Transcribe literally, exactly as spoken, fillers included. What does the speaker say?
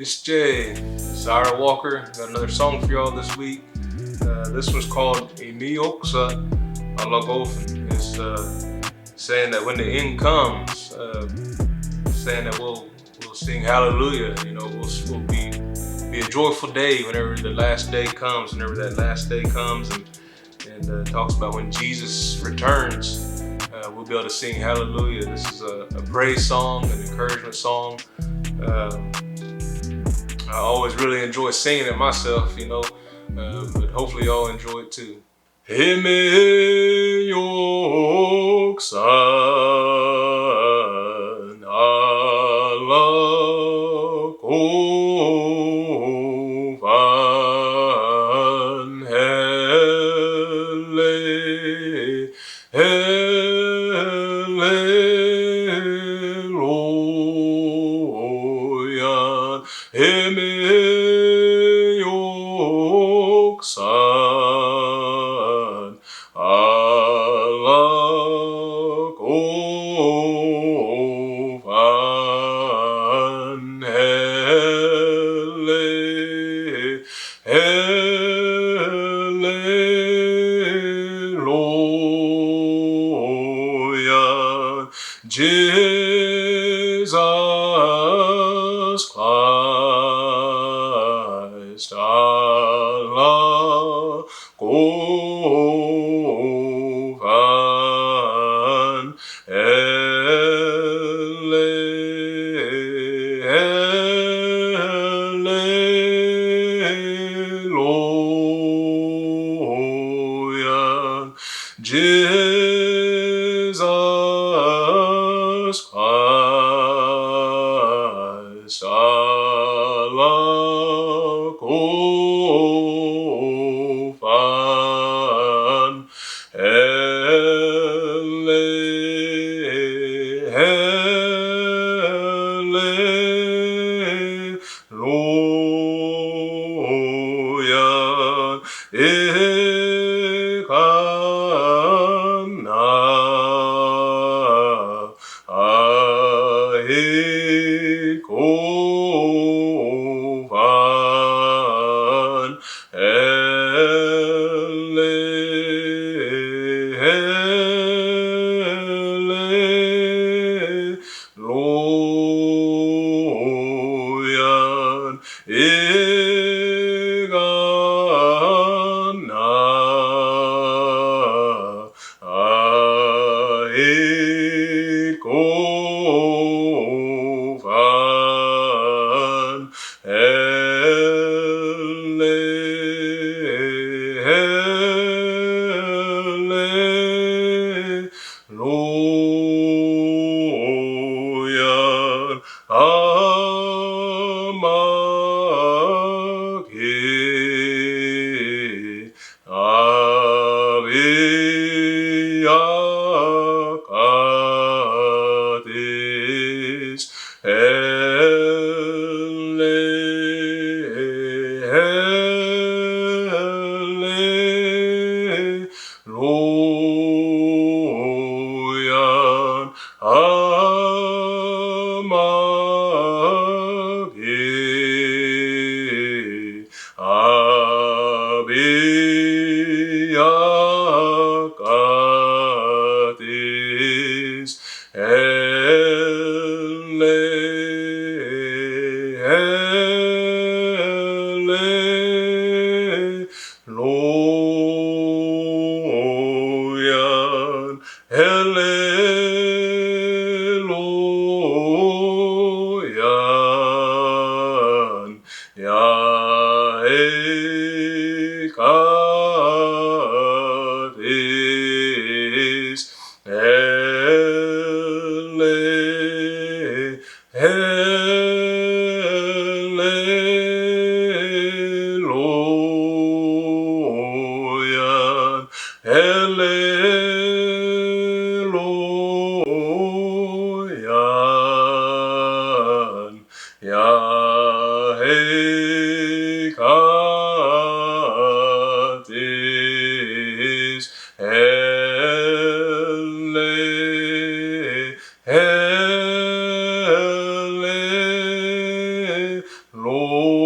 It's Jay, Zara Walker. Got another song for y'all this week. Uh, this one's called Emi Oksa Alakofan. It's uh, saying that when the end comes, uh, saying that we'll we'll sing hallelujah. You know, we'll, we'll be be a joyful day whenever the last day comes. Whenever that last day comes, and and uh, talks about when Jesus returns, uh, we'll be able to sing hallelujah. This is a, a praise song, an encouragement song. Um, I always really enjoy singing it myself, you know, uh, but hopefully y'all enjoy it too. Emi oksan alakofan, haleluya. Emi oksan alakofan, hale- haleluya. Jesus Christ alakofan, haleluya. Jesus Christ alakofan, hale- haleluya. Ekana alakofan, hale- haleluya. Ekana alakofan, hale- haleluya. Amaki abiya katis, hale- hale- luya. Amaki abiya katis, hale- hale- luya, haleluya. Ya ekatis, hale- haleluya, haleluya. Ya ekatis, hale- hale- lo